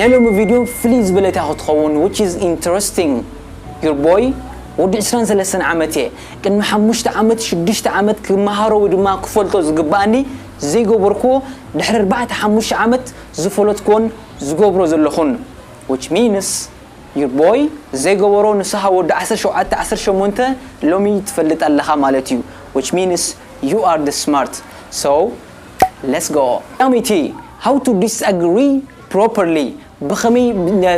ናይ ሎሚ ቪድዮ ፍልይ ዝበለት እያ ክትኸውን which is interesting። Your boy ወዲ ዕስራን ሰለስተን ዓመት እየ። ቅድሚ ሓሙሽተ ዓመት ሽዱሽተ ዓመት ክመሃሮ ወይ ድማ ክፈልጦ ዝግባኣኒ ዘይገበርክዎ ድሕሪ ኣርባዕተ ሓሙሽተ ዓመት ዝፈለጥክዎን ዝገብሮ ዘለኹን which means your boy ዘይገበሮ ንስኻ ወዲ ዓሰርተ ሸውዓተ ዓሰርተ ሸሞንተ ሎሚ ትፈልጥ ኣለኻ ማለት እዩ which means you are the smart so let's go ናሚቲ how to disagree properly ብኸመይ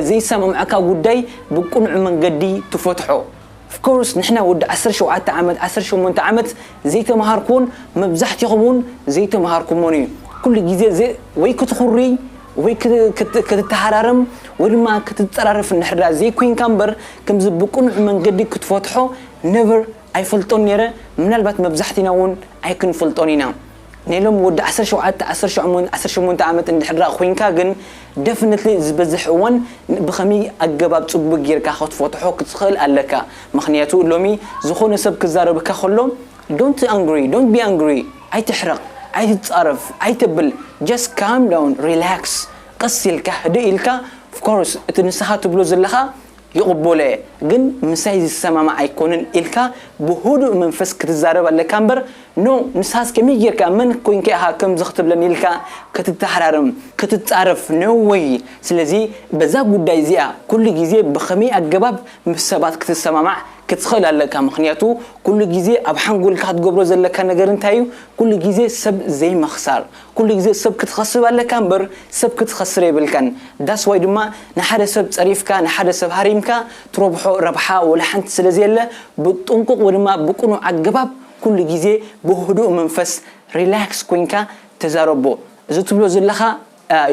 ዘይሰማምዐካ ጉዳይ ብቁኑዕ መንገዲ ትፈትሖ of course ንሕና ወዲ ዓሰርተ ሸውዓተ ዓመት ዓሰርተ ሸሞንተ ዓመት ዘይተምሃርኩን መብዛሕትኹም እውን ዘይተምሃርኩሞን እዩ ኩሉ ግዜ ወይ ክትኹሪ ወይ ክትተሃራረም ወይ ድማ ክትፀራረፍ እንድሕር ዘይኮይንካ እምበር ከምዚ ብቁኑዕ መንገዲ ክትፈትሖ never ኣይፈልጦን ነይረ ምናልባት መብዛሕትና እውን ኣይክንፈልጦን ኢና ኔሎም ወዲ ዓሰርተ ሸውዓተ ዓሰርተ ሸሞንተ ዓመት እንድሕር ኮይንካ ግን definitely ዝበዝሕ እዋን ብኸመይ ኣገባብ ፅቡቅ ጌርካ ክትፈትሖ ክትኽእል ኣለካ ምክንያቱ ሎሚ ዝኾነ ሰብ ክዛረብካ ከሎ don't angry don't be angry ኣይትሕረቕ ኣይትፃረፍ ኣይተብል just calm down relax ቀስ ኢልካ ህድእ ኢልካ of course እቲ ንስኻ ትብሎ ዘለኻ ይቕበሎ እየ ግን ምሳይ ዝሰማማዕ ኣይኮንን ኢልካ ብህዱእ መንፈስ ክትዛረብ ኣለካ እምበር no ንስኻስ ከመይ ጌርካ መን ኮይንካ ኢኻ ከምዚ ክትብለኒ ኢልካ ክትተሓራረም ክትጻረፍ no way ስለዚ በዛ ጉዳይ እዚኣ ኩሉ ግዜ ብኸመይ ኣገባብ ምስ ሰባት ክትሰማማዕ ክትኽእል ኣለካ ምኽንያቱ ኩሉ ግዜ ኣብ ሓንጎልካ ክትገብሮ ዘለካ ነገር እንታይ እዩ ኩሉ ግዜ ሰብ ዘይምኽሳር ኩሉ ግዜ ሰብ ክትኸስብ ኣለካ እምበር ሰብ ክትኸስር የብልካን that's why ድማ ንሓደ ሰብ ጸሪፍካ ንሓደ ሰብ ሃሪምካ ትረብሖ ረብሓ ወላ ሓንቲ ስለ ዘየለ ብጥንቁቕ ወይ ድማ ብቅኑዕ ኣገባብ ኩሉ ግዜ ብህዱእ መንፈስ relax ኮይንካ ተዛረቦ እዚ ትብሎ ዘለኻ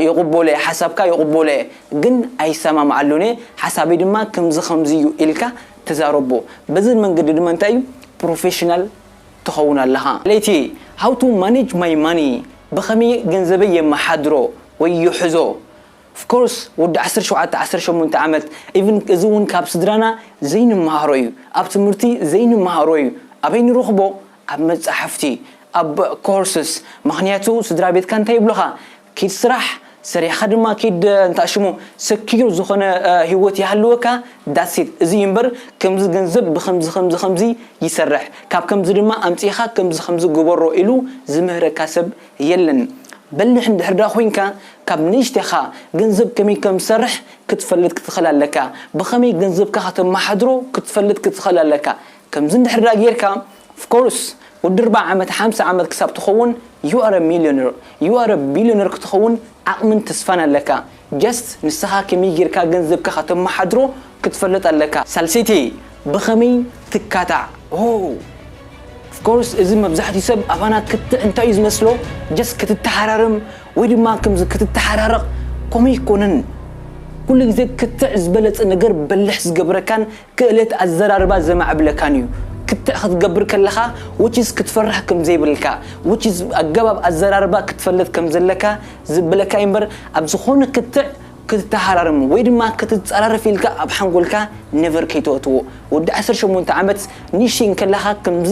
ይቕበሎ እየ ሓሳብካ ይቕበሎ እየ ግን ኣይሰማምዓሉን እየ ሓሳበይ ድማ ከምዚ ከምዚ እዩ ኢልካ ተዛረቦ በዚ መንገዲ ድማ እንታይ እዩ professional ትኸውን ኣለኻ ለይቲ how to manage my money ብኸመይ ገንዘበይ የመሓድሮ ወይ ይሕዞ of course ወዲ ዓሰርተ ሸውዓተ ዓሰርተ ሸሞንተ ዓመት even እዚ እውን ካብ ስድራና ዘይንመሃሮ እዩ ኣብ ትምህርቲ ዘይንመሃሮ እዩ ኣበይ ንረኽቦ ኣብ መጻሕፍቲ ኣብ courses ምኽንያቱ ስድራ ቤትካ እንታይ ይብሉኻ ኪድ ስራሕ ሰሪሕኻ ድማ ኪድ እንታይ ሽሙ secure ዝኾነ ህይወት ይሃልወካ that's it እዚ እዩ እምበር ከምዚ ገንዘብ ብከምዚ ከምዚ ከምዚ ይሰርሕ ካብ ከምዚ ድማ ኣምጺእኻ ከምዚ ከምዚ ግበሮ ኢሉ ዝምህረካ ሰብ የለን በሊሕ እንድሕር ዳ ኮይንካ ካብ ንእሽተኻ ገንዘብ ከመይ ከም ዝሰርሕ ክትፈልጥ ክትኽእል ኣለካ ብኸመይ ገንዘብካ ከተመሓድሮ ክትፈልጥ ክትኽእል ኣለካ ከምዚ እንድሕር ዳ ጌርካ of course ወዲ ኣርብዓ ዓመት ሓምሳ ዓመት ክሳብ ትኸውን you are a millionaire you are a billionaire ክትኸውን ዓቕምን ተስፋን ኣለካ just ንስኻ ከመይ ጌርካ ገንዘብካ ከተመሓድሮ ክትፈልጥ ኣለካ ሳልሰይቲ ብኸመይ ትካታዕ of course እዚ መብዛሕትኡ ሰብ ኣባና ክትዕ እንታይ እዩ ዝመስሎ just ክትተሓራረም ወይ ድማ ከምዚ ክትተሓራረቕ ከምኡ ኣይኮነን ኩሉ ግዜ ክትዕ ዝበለጸ ነገር በልሕ ዝገብረካን ክእለት ኣዘራርባ ዘማዕብለካን እዩ ክትዕ ክትገብር ከለኻ which is ክትፈርሕ ከም ዘይብልካ which is ኣገባብ ኣዘራርባ ክትፈልጥ ከም ዘለካ ዝብለካ እዩ እምበር ኣብ ዝኾነ ክትዕ ክትተሃራርም ወይ ድማ ክትፀራረፍ ኢልካ ኣብ ሓንጎልካ never ከይተእትዎ ወዲ ዓሰርተ ሸሞንተ ዓመት ንእሽተይ እንከለኻ ከምዚ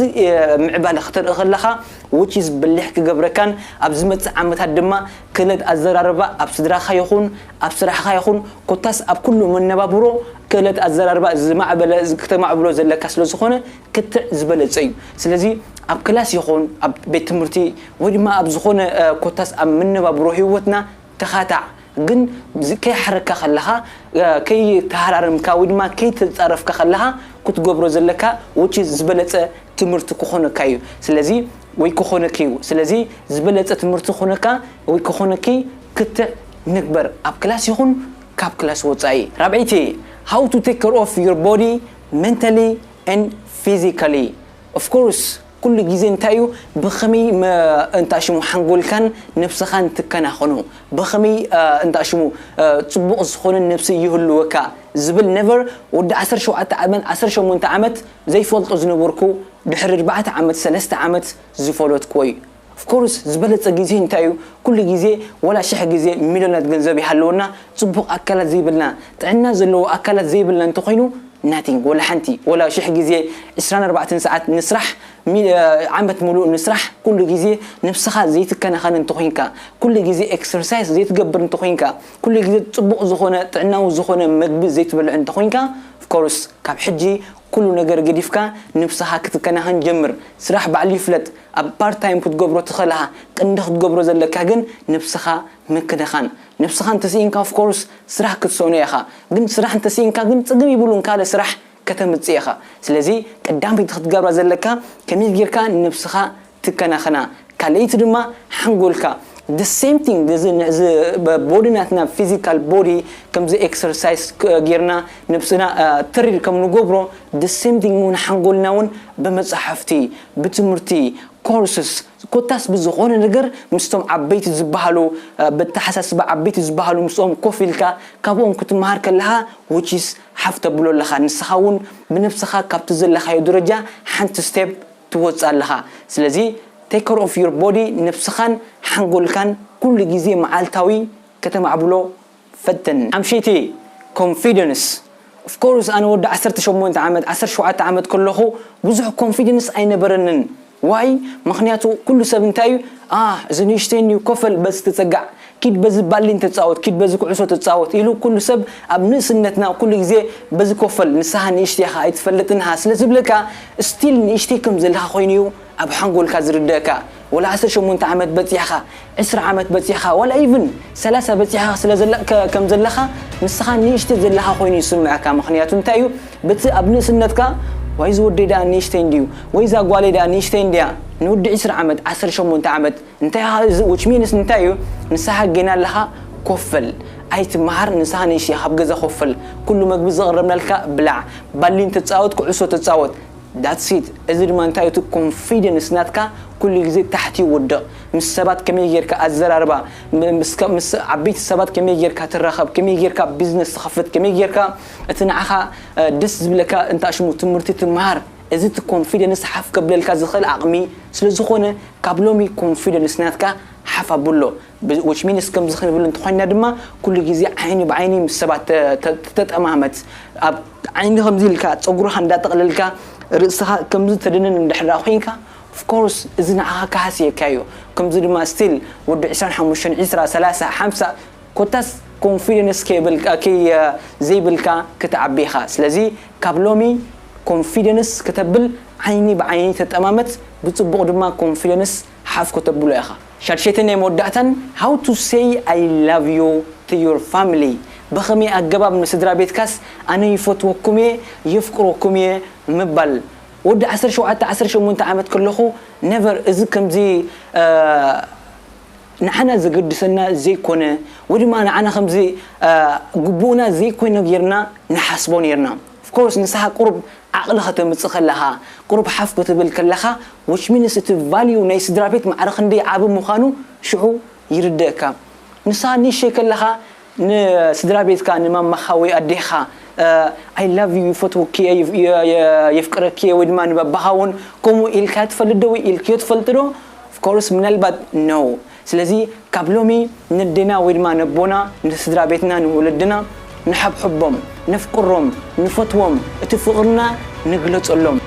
ምዕባለ ክተርኢ ከለኻ which is በሊሕ ክገብረካን ኣብ ዝመፅእ ዓመታት ድማ ክእለት ኣዘራርባ ኣብ ስድራኻ ይኹን ኣብ ስራሕኻ ይኹን ኮታስ ኣብ ኩሉ መነባብሮ ክእለት ኣዘራርባ ዝማዕበለ ክተማዕብሎ ዘለካ ስለ ዝኾነ ክትዕ ዝበለፀ እዩ ስለዚ ኣብ ክላስ ይኹን ኣብ ቤት ትምህርቲ ወይ ድማ ኣብ ዝኾነ ኮታስ ኣብ መነባብሮ ህይወትና ተኻታዕ ግን ከይሓረካ ከለኻ ከይተሃራረምካ ወይ ድማ ከይተፃረፍካ ከለኻ ክትገብሮ ዘለካ ውጪ ዝበለፀ ትምህርቲ ክኾነካ እዩ ስለዚ ወይ ክኾነክ እዩ ስለዚ ዝበለፀ ትምህርቲ ክኾነካ ወይ ክኾነኪ ክትዕ ንግበር ኣብ ክላስ ይኹን ካብ ክላስ ወፃኢ ራብዐይቲ how to take care of your body mentally and physically of course ኩሉ ግዜ እንታይ እዩ ብኸመይ እንታ ሽሙ ሓንጎልካን ነብስኻን ትከናኸኖ ብኸመይ እንታ ሽሙ ፅቡቕ ዝኾነ ነብሲ ይህልወካ ዝብል never ወዲ ዓሰርተ ሸውዓተ ዓመት ዓሰርተ ሸሞንተ ዓመት ዘይፈልጦ ዝነበርኩ ድሕሪ ኣርባዕተ ዓመት ሰለስተ ዓመት ዝፈለጥኩ እዩ of course ዝበለፀ ግዜ እንታይ እዩ ኩሉ ግዜ ወላ ሽሕ ግዜ ሚልዮናት ገንዘብ ይሃለወና ፅቡቕ ኣካላት ዘይብልና ጥዕና ዘለዎ ኣካላት ዘይብልና እንተኾይኑ Nothing፣ ወላ ሓንቲ። ወላ ሽሕ ግዜ ዕስራን ኣርባዕተን ሰዓት ንስራሕ፣ ዓመት ሙሉእ ንስራሕ፣ ኩሉ ግዜ ነብስኻ ዘይትከናኸን እንተኾይንካ፣ ኩሉ ግዜ ኤክሰርሳይዝ ዘይትገብር እንተኾይንካ፣ ኩሉ ግዜ ጽቡቕ ዝኾነ ጥዕናዊ ዝኾነ መግቢ ዘይትበልዕ እንተኾይንካ፣ ኦፍኮርስ ካብ ሕጂ ኩሉ ነገር ገዲፍካ ነብስኻ ክትከናኸን ጀምር። ስራሕ ባዕሉ ይፍለጥ። ኣብ ፓርት ታይም ክትገብሮ ትኽእል ኢኻ። ቀንዲ ክትገብሮ ዘለካ ግን ነብስኻ ምክንኻን። ነብስኻ እንተስኢንካ ኦፍኮርስ ስራሕ ክትሰእኖ ኢኻ። ግን ስራሕ እንተስኢንካ ግን ጽግም ይብሉን ካልእ ስራሕ ከተምጽእ ኢኻ። ስለዚ ቀዳመይቲ ክትገብራ ዘለካ ከመይ ጌርካ ነብስኻ ትከናኸና። ካልኣይቲ ድማ ሓንጎልካ the same thing። እዚ ቦዲ ናትና ፊዚካል ቦዲ ከምዚ ኤክሰርሳይዝ ጌርና ነብስና ተሪር ከም ንገብሮ the same thing እውን ሓንጎልና እውን ብመጻሕፍቲ፣ ብትምህርቲ፣ ኮርስስ፣ ኮታስ ብዝኾነ ነገር ምስቶም ዓበይቲ ዝበሃሉ፣ በተሓሳስባ ዓበይቲ ዝበሃሉ ምስኦም ኮፍ ኢልካ ካብኦም ክትመሃር ከለኻ which is ሓፍ ተብሎ ኣለኻ። ንስኻ እውን ብነብስኻ ካብቲ ዘለኻዮ ደረጃ ሓንቲ ስቴፕ ትወጽእ ኣለኻ። ስለዚ take care of your body፣ ነብስኻን ሓንጎልካን ኩሉ ግዜ መዓልታዊ ከተማዕብሎ ፈትን። ሓምሸይቲ፣ ኮንፊደንስ። ኦፍኮርስ ኣነ ወዲ ዓሰርተ ሸሞንተ ዓመት፣ ዓሰርተ ሸውዓተ ዓመት ከለኹ ብዙሕ ኮንፊደንስ ኣይነበረንን። ዋይ? ምኽንያቱ ኩሉ ሰብ እንታይ እዩ፣ ኣ፣ እዚ ንእሽተይ እንድዩ፣ ኮፈል በዚ ተጸጋዕ፣ ኪድ በዚ ባሊን ተጻወት፣ ኪድ በዚ ኩዕሶ ተጻወት ኢሉ ኩሉ ሰብ ኣብ ንእስነትና ኩሉ ግዜ በዚ ኮፈል፣ ንስኻ ንእሽተይ ኢኻ ኣይትፈልጥን ኢኻ ስለ ዝብለካ፣ ስቲል ንእሽተይ ከም ዘለኻ ኮይኑ እዩ ኣብ ሓንጎልካ ዝርደእካ። ወላ ዓሰርተ ሸሞንተ ዓመት በጺሕኻ፣ ዕስራ ዓመት በጺሕኻ፣ ወላ ኢቭን ሰላሳ በጺሕኻ ስለ ዘለ-፣ ከ-፣ ከም ዘለኻ ንስኻ ንእሽተይ ዘለኻ ኮይኑ ይስምዐካ። ምኽንያቱ እንታይ እዩ? በቲ ኣብ ንእስነትካ ወይ እዚ ወደይ ደኣ ንእሽተይ እንድዩ ወይ እዛ ጓለይ ደኣ ንእሽተይ እንድያ። ንወዲ ዕስራ ዓመት፣ ዓሰርተ ሸሞንተ ዓመት እንታይ ኢኻ እዚ which means እንታይ እዩ? ንስኻ ጌና ኣለኻ ኮፈል ኣይትመሃር፣ ንስኻ ንእሽተይ ካብ ገዛ ኮፈል፣ ኩሉ መግቢ ዘቕረብናልካ ብላዕ፣ ባሊን ተጻወት፣ ኩዕሶ ተጻወት። That's it። እዚ ድማ እንታይ እቲ ኮንፊደንስ ናትካ ኩሉ ግዜ ታሕቲ ይወድቕ። ምስ ሰባት ከመይ ጌርካ ኣዘራርባ፣ ም-፣ ምስ ከ-፣ ምስ ዓበይቲ ሰባት ከመይ ጌርካ ትራኸብ፣ ከመይ ጌርካ ቢዝነስ ትኸፍት፣ ከመይ ጌርካ እቲ ንዓኻ፣ እ፣ ደስ ዝብለካ እንተ ሽሙ ትምህርቲ ትምሃር። እዚ እቲ ኮንፊደንስ ሓፍ ከብለልካ ዝኽእል ዓቕሚ ስለ ዝኾነ ካብ ሎሚ ኮንፊደንስ ናትካ ሓፍ ኣብሎ። ብ-፣ which means ከምዚ ክንብል እንተኾይና ድማ ኩሉ ግዜ ዓይኒ ብዓይኒ ምስ ሰባት ተ-፣ ተ-፣ ተጠማመት። ኣብ ዓይኒ ከምዚ ኢልካ ጸጉርኻ እንዳጠቕለልካ ርእስኻ ከምዚ ተደንን እንድሕር ደኣ ኮይንካ ኦፍኮርስ እዚ ንዓኻ ክሃስየካ እዩ። ከምዚ ድማ ስቲል ወዲ ዕስራን ሓሙሽተን፣ ዕስራ፣ ሰላሳ፣ ሓምሳ ኮታስ ኮንፊደንስ ከይብልካ፣ ከይ-፣ ዘይብልካ ክትዓቢ ኢኻ። ስለዚ ካብ ሎሚ ኮንፊደንስ ከተብል ዓይኒ ብዓይኒ ተጠማመት፣ ብጽቡቕ ድማ ኮንፊደንስ ሓፍ ከተብሎ ኢኻ። ሻድሸይትን ናይ መወዳእታን፣ how to say I love you to your family። ብኸመይ ኣገባብ ንስድራ ቤትካስ ኣነ ይፈትወኩም እየ፣ የፍቅረኩም እየ ምባል። ወዲ ዓሰርተ ሸውዓተ ዓሰርተ ሸሞንተ ዓመት ከለኹ ነቨር እዚ ከምዚ፣ እ፣ ንዓና ዘገድሰና ዘይኮነ ወይ ድማ ንዓና ከምዚ፣ እ፣ ግቡእና ዘይኮነ ጌርና ንሓስቦ ኔርና። ኦፍኮርስ ንስኻ ቁሩብ ዓቕሊ ከተምጽእ ከለኻ፣ ቁሩብ ሓፍ ክትብል ከለኻ which means እቲ ቫልዩ ናይ ስድራ ቤት ማዕረ ክንደይ ዓቢ ምዃኑ ሽዑ ይርደእካ። ንስኻ ንእሽተይ ከለኻ ንስድራ ቤትካ፣ ንማማኻ ወይ ኣዴኻ፣ እ፣ I love you፣ ይፈትወኪ እየ፣ የ-፣ የ-፣ የ-፣ የፍቅረኪ እየ ወይ ድማ ንባባኻ እውን ከምኡ ኢልካ ትፈልጥ ዶ ወይ ኢልክዮ ትፈልጥ ዶ? ኦፍኮርስ ምናልባት ኖ። ስለዚ ካብ ሎሚ ነዴና ወይ ድማ ነቦና ንስድራ ቤትና ንወለድና ንሓብሕቦም፣ ነፍቅሮም፣ ንፈትዎም፣ እቲ ፍቕርና ንግለጸሎም።